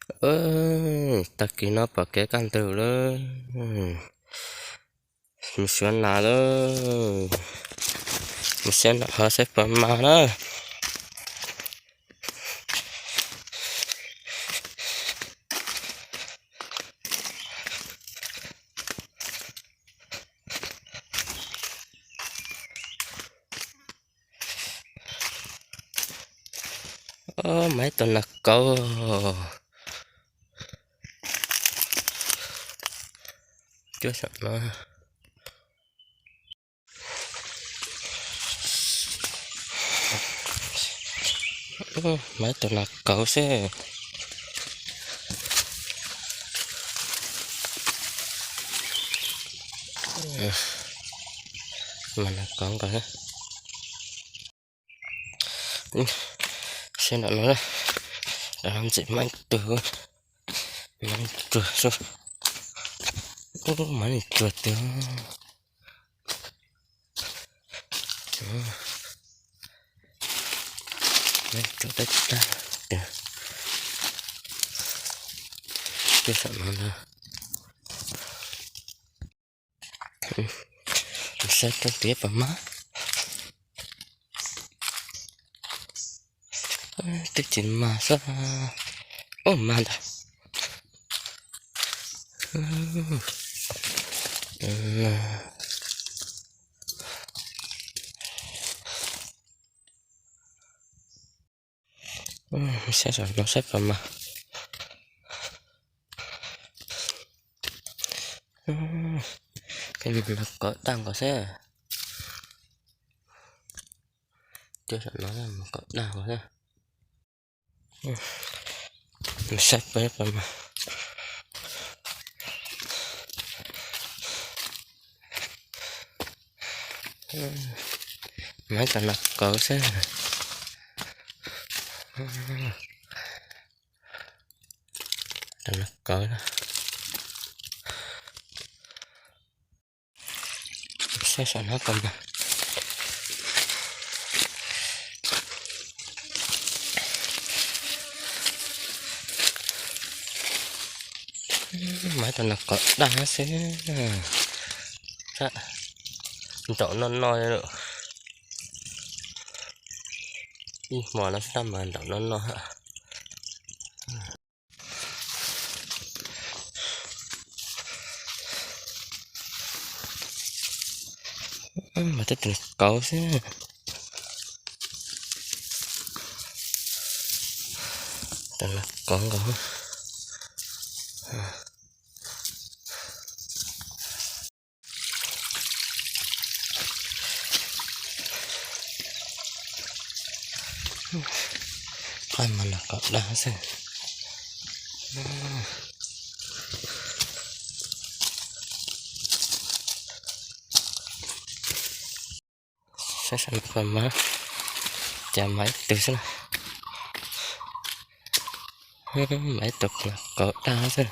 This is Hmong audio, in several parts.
Tag kis no pom kev kaj ntug lawm, mus xyuas nas lawm, mus saib nas ho saib puas mas na. Mas ib tug nas kauv, cuab saum no. Mas ib tug nas kauv xwb. Mas nas kauv nkaus. Saib nram no, nram no ntxim mas ib tug, mas ib tug, mas ib tug twg. Mas ib tug tag tag twg. Cuab saum no ntag. Saib rau tias puas mas. Twb tsis mas xwb. Ub, mas ntag. Saib saum no saib puas mas. Peb mus nas kauv daj nkaus xwb. Cuab saum no mus kauv daj nkaus xwb. Saib peb puas mas. Mas ib tug nas kauv xwb. Tug nas kauv. Saib saum no puas mas. Mas ib tug nas kauv daj xwb. Nraum no no lawm. Ib hmo no xwb tab mas nraum no no. Mas twb tug nas kauv xwb. Tug nas kauv nkaus. Qhov mas nas kauv daj xwb. Saib saum no puas mas, cas mas ib tug xwb na. Mas ib tug nas kauv daj xwb.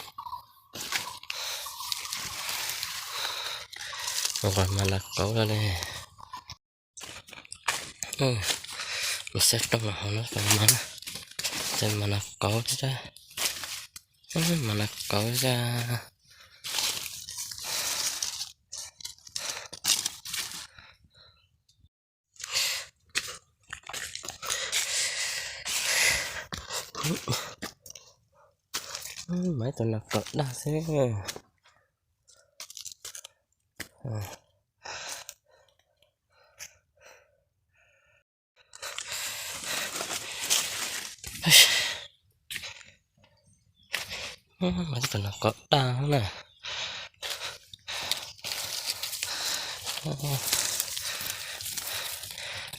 Nqos mas nas kauv los li. Saib rau hauv no puas mas, cas mas nas kauv xwb. Mas nas kauv xwb. Mas ib tug nas kauv daj xwb. Mas ib tug nas kauv daj na.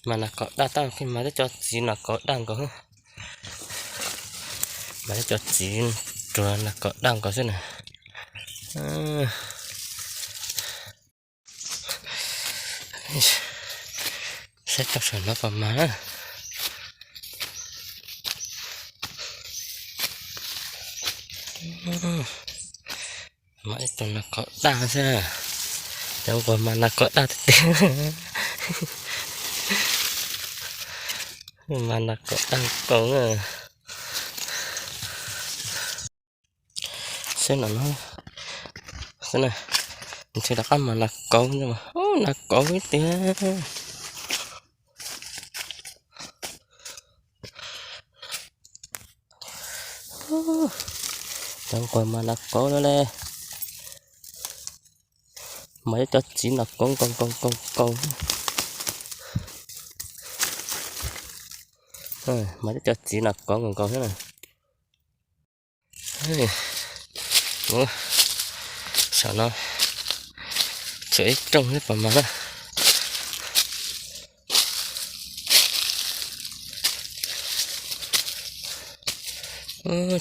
Mas nas kauv daj tau, mas twb cov txiv nas kauv daj nkaus. Mas twb cov txiv ruam nas kauv daj nkaus xwb na. Saib rau saum no puas mas na. Mas ib tug nas kauv daj xwb. Cov nquag mas nas kauv daj tiag tiag. Mas nas kauv daj nkaus na. Tej no no xwb na, ntshe rov qab mas nas kauv ntag mas, nas kauv ib tiag. Cov nquag mas nas kauv no le. Mas cov txiv nas kauv nkaus nkaus nkaus nkaus. Mas cov txiv nas kauv nkaus nkaus thiab na. Saum no tshuav ib rooj thiab puas mas na.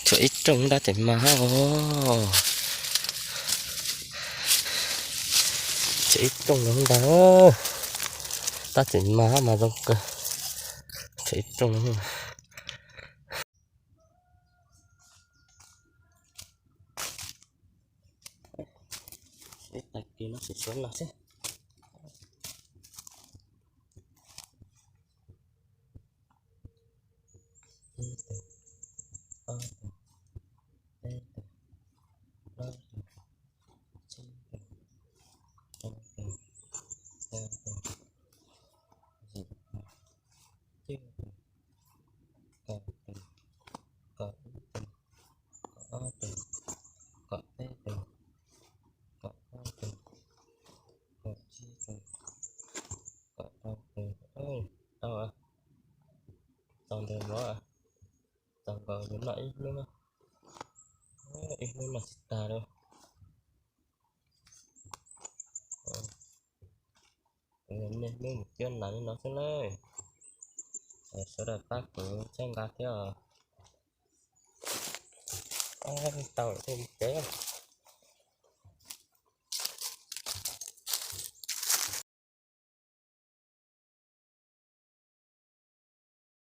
Tshuav ib rooj tab tseem mas hab os. Tshuav ib rooj no ntag. Tab tseem mas hab mas zoo kawg. Tshuav ib rooj no. Ib tag kis no tsis suav no xwb. Ib tug, ob tug, peb tug, plaub tug, tsib tug, rau tug, xya tug, yim tug, cuaj tug, kaum tug, kaum ib tug, kaum ob tug, kaum peb tug, kaum plaub tug, kaum tsib tug, kaum rau tug. Tau, tau ntawd mog, tau nkaus yuav noj ib hnub, ib hnub noj tsis tag li. Niaj hnub mus cuab nas li no xwb na. Sawv daws pab kuv thiab nqa thiab os. Tau thiaj mus tsev.